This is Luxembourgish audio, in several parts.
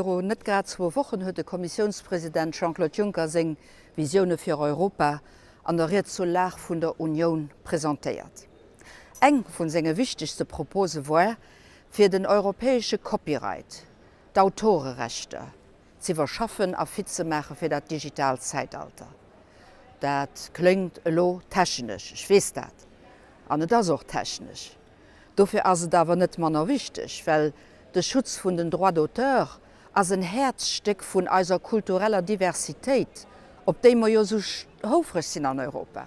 Viru net grad zwou Wochen huet de Kommissiounspresident Jean-Claude Juncker seng Visioune fir Europa an der Ried zur Lag vun der Unioun presentéiert. Eng vun senge wichtegste Propose war, fir den europäesche Copyright, d'Autorerechter, z'iwwerschaffen a fit ze maache fir dat digitaalt Zäitalter. Dat kléngt elo technesch, ech weess dat, an et ass och technesch. Dofir ass et awer net manner wichteg, well de Schutz vun den Droits d'auteur ass en Häerzstéck vun eiser kultureller Diversitéit, op déi mer jo esou houfreg sinn an Europa.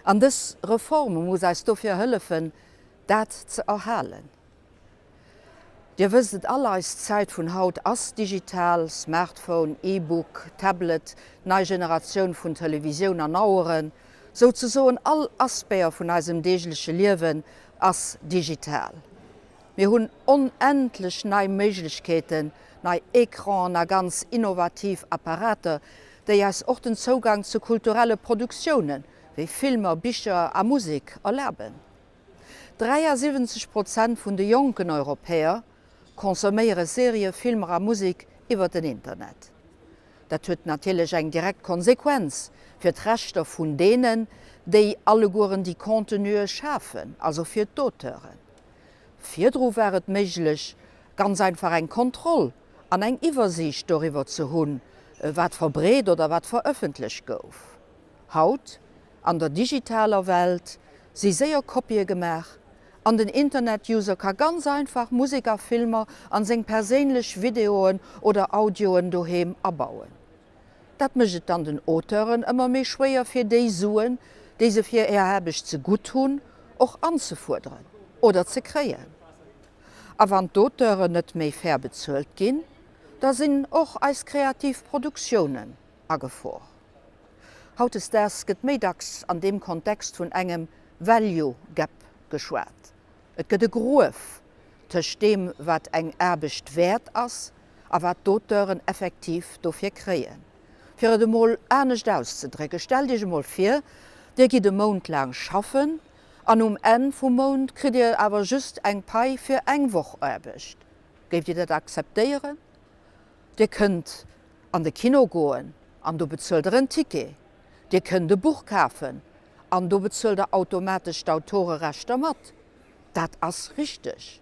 An dës Reform muss eis dofir hëllefen, dat ze erhalen. Dir wësst et all, eis Zäit vun haut ass digital, Smartphone, E-Book, Tablet, nei Generatioun vun Televisioun an Aueren, souzesoen all Aspecter vun eisem deegleche Liewen ass digital. Mir hunn onendlech nei Méiglechkeeten, nei Ecranen a ganz innovativ Apparater, déi eis och den Zougang zu kulturelle Produktiounen, wéi Filmer, Bicher a Musek erlaben. 73 Prozent vun de jonken Europäer consomméiere Serië, Filmer a Musek iwwer den Internet. Dat huet natierlech eng direkt Konsequenz fir d'Rechter vun deenen, déi allegueren déi Contenue schafen, also fir d'Auteuren. Virdru war et méiglech, ganz einfach eng Kontroll an eng Iwwersiicht doriwwer ze hunn, wat verbreet oder wat verëffentlecht gouf. Haut, an der digitaler Welt, si séier Kopië gemaach an den Internet-User ka ganz einfach Musek a Filmer an seng perséinlech Videoen oder Audioen doheem abauen. Dat mécht et dann den Auteuren ëmmer méi schwéier fir déi Suen, déi se fir hir Aarbecht ze gutt hunn, och anzefuerderen oder ze kréien. A wann d'Auteuren net méi fair bezuelt ginn, da sinn och eis kreativ Produktiounen a Gefor. Hautdesdaags gëtt méi dacks an deem Kontext vun engem Value Gap geschwat. Et gëtt e Gruef tëscht deem, wat eng Aarbecht wäert ass a wat d'Auteuren effektiv dofir kréien. Fir et emol anescht auszedrécken, Stellt Iech emol vir, Dir gitt e Mount laang schaffen an um Enn vum Mount kritt Dir awer just eng Pai fir eng Woch Aarbecht. Géift Dir dat akzeptéieren? Dir kënnt an de Kino goen an do bezuelt der en Ticket. Dir kënnt e Buch kafen an do bezuelt der automatesch d'Autorerechter mat. Dat ass richteg.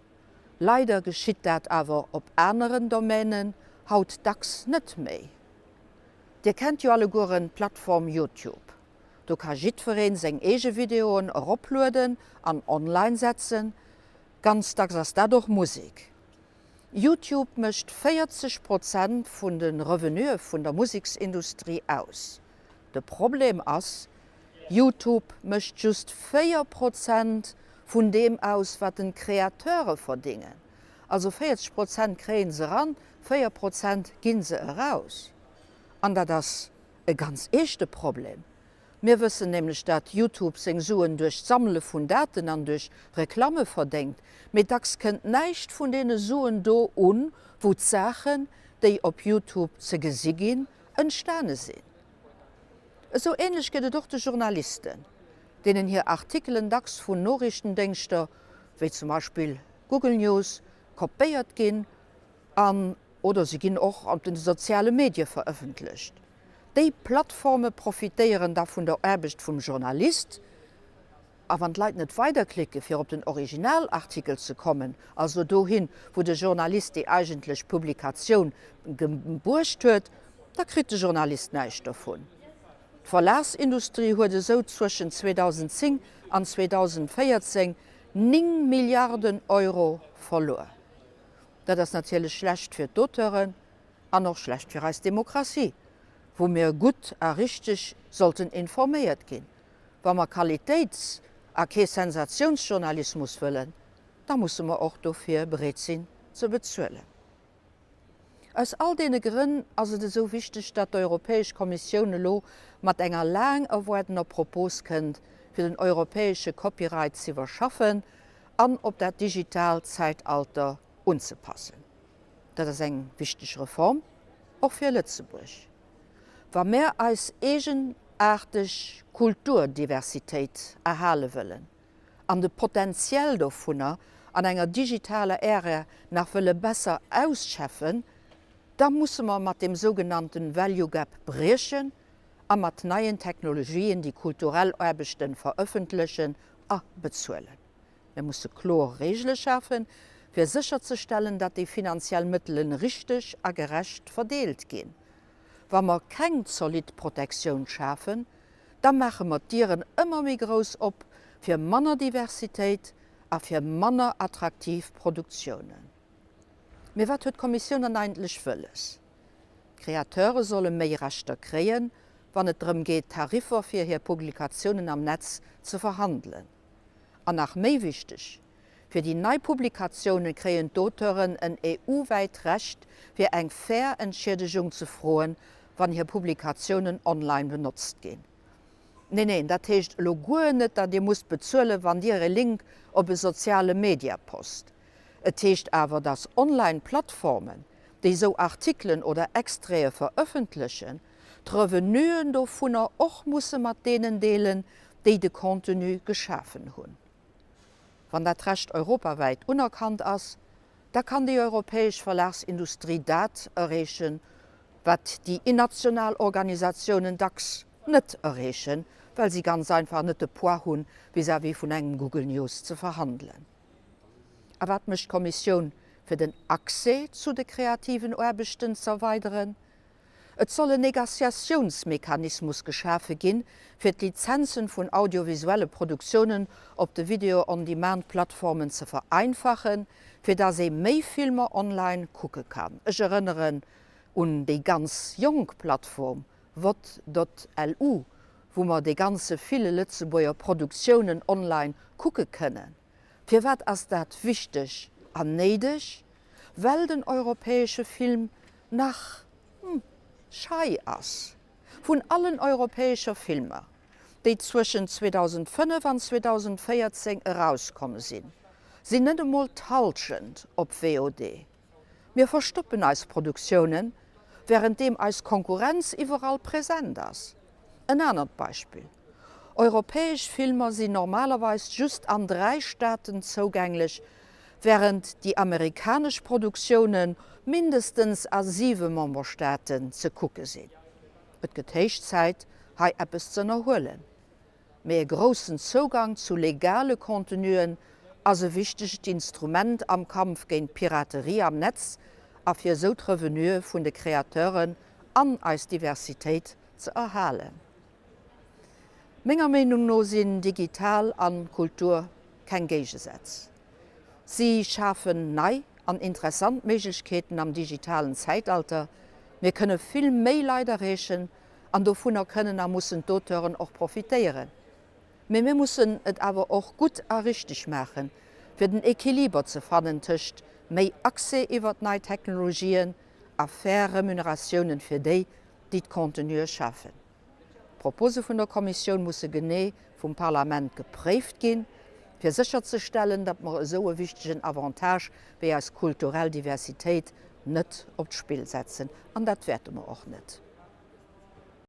Leider geschitt dat awer op aneren Domänen haut dacks net méi. Dir kennt jo allegueren d'Plattform Youtube. Do ka jiddwereen seng eege Videoen eroplueden an online setzen. Ganz dacks ass dat och Musek. YouTube mécht 40 Prozent vun de Revenuë vun der Museksindustrie aus. De Problem ass, YouTube mécht just 4 Prozent vun deem aus, wat den Kreateure verdingen. Also 40 Prozent kréien se eran, 4 Prozent ginn se eraus. An dat ass e ganz eeschte Problem. Mir wëssen nämlech dat Youtube seng Suen duerch d'Sammele vun Daten an duerch Reklamme verdéngt, mee dacks kënnt näischt vun deene Suen do un, wou d'Saachen, déi op Youtube ze gesi ginn, entstane sinn. Esou änlech geet et och de Journalisten, deenen hir Artikelen dacks vun Noriichtendéngschter, wéi zum Beispill Google News, kopéiert ginn an oder se ginn och op den soziale Medie verëffentlecht. Déi Plattforme profitéieren da vun der Aarbecht vum Journalist. A wann d'Leit net weiderklicke fir op den Originalartikel ze kommen, also dohin, wou de Journalist déi eigentlech Publikatioun gebruecht huet, da kritt de Journalist näischt dovun. D'Verlagsindustrie huet esou zwëschen 2010 an 2014 9 Milliarden Euro verluer. Dat ass natierlech schlecht fir d'Auteuren an och schlecht fir eis Demokratie, wou mir gutt a richteg sollten informéiert ginn. Wa mer Qualitéits a kee Sensatiounsjournalismus wëllen, da musse mer och dofir bereet sinn ze bezuelen. Aus all deene Grënn ass et esou wichteg, datt d'Europäesch Kommissioun elo mat enger laang erwaardener Propos kënnt, fir den europäesche Copyright z'iwwerschaffen an op dat digitaalt Zäitalter unzepassen. Dat ass eng wichteg Reform, och fir Lëtzebuerg. Wa mär eis eegenaarteg Kulturdiversitéit erhale wëllen an de Potentiel dovunner an enger digitaler Ära nach wëlle besser ausschäffen. Da musse mer mat deem sougenannten Value Gap briechen a mat neien Technologien déi kulturell Aarbechten verëffentlechen a bezuelen. Mir musse kloer Reegele schafen, fir sécherzestellen, datt déi finanziell Mëttelen richteg a gerecht verdeelt ginn. Wa mer keng zolidd Protektioun schafen, da maache mer d'Dieren ëmmer méi grouss op fir manner Diversitéit a fir manner attraktiv Produktiounen. Mee wat huet d'Kommissioun dann eigentlech wëlles? D'Createure solle méi Rechter kréien, wann et drëm geet, Tariffer fir hir Publikatiounen am Netz ze verhandelen. An nach méi wichteg, Fir déi nei Publikatioune kréien d'Auteuren en EU-wäit Recht, fir eng fair Entschiedegung ze froen, wann hir Publikatiounen online benotzt ginn. Neen, neen, dat heescht elo guer net, datt Dir musst bezuelen, wann Dir e Link op e soziale Media post. Et heescht awer, datt Online-Plattformen, déi esou Artikelen oder Extraite verëffentlechen, d'Revenuen dovunner och musse mat deenen deelen, déi de Contenu geschafen hunn. Wann dat Recht europawäit unerkannt ass, da kann déi europäesch Verlagsindustrie dat erreechen, wat déi innational Organisatiounen dacks net erreechen, well si ganz einfach net de Poids hunn, vis-à-vis vun engem Google News ze verhandelen. A wat mécht d'Kommissioun, fir den Accès zu de kreativen Aarbechten z'erweideren? Et soll en Negaciatiounsmechanismus geschafe ginn, fir d'Lizenzen vun audiovisuelle Produktiounen op de Video-on-Demand-Plattformen ze vereinfachen, fir dass ee méi Filmer online kucke kann. Ech erënneren un déi ganz jonk Plattform vod.lu, wou mer dee ganze ville Lëtzebuerger Produktiounen online kucke kënnen. Firwat ass dat wichteg an néideg? Well den europäesche Film nach, hm, schei ass. Vun allen europäescher Filmer, déi zwëschen 2005 an 2014 erauskomm sinn, sinn net emol d'Hallschent op VOD. Mir verstoppen eis Produktiounen, wärenddeem eis Konkurrenz iwwerall present ass. En anert Beispill, Europäesch Filmer sinn normalerweis just an 3 Staaten zougänglech, wärend déi amerikanesch Produktioune mindestens a 7 Memberstaaten ze kucke sinn. Et gëtt héich Zäit, hei eppes ze ënnerhuelen. Mee e groussen Zougang zu legale Contenuen ass e wichtegt Instrument am Kampf géint d'Piraterie am Netz a fir esou d'Revenuë vun de Createuren an eis Diversitéit ze erhalen. Menger Meenung no sinn digital an Kultur keng Géigesätz. Si schafen nei an interessant Méiglechkeeten am digitalen Zäitalter. Mir kënne vill méi Leit erreechen An dovunner kënnen a mussen d'Auteuren och profitéieren. Mee mir mussen et awer och gutt a richteg maachen, fir den Equiliber ze fannen tëscht méi Accès iwwert nei Technologien a fair Remuneratiounen fir déi, déi d'Contenue schafen. D'Propose vun der Kommissioun musse genee vum Parlament gepréift ginn, fir sécherzestellen, datt mer esou e wichtegen Avantage wéi eis kulturell Diversitéit net op d'Spill setzen. An dat wäerte mer och net.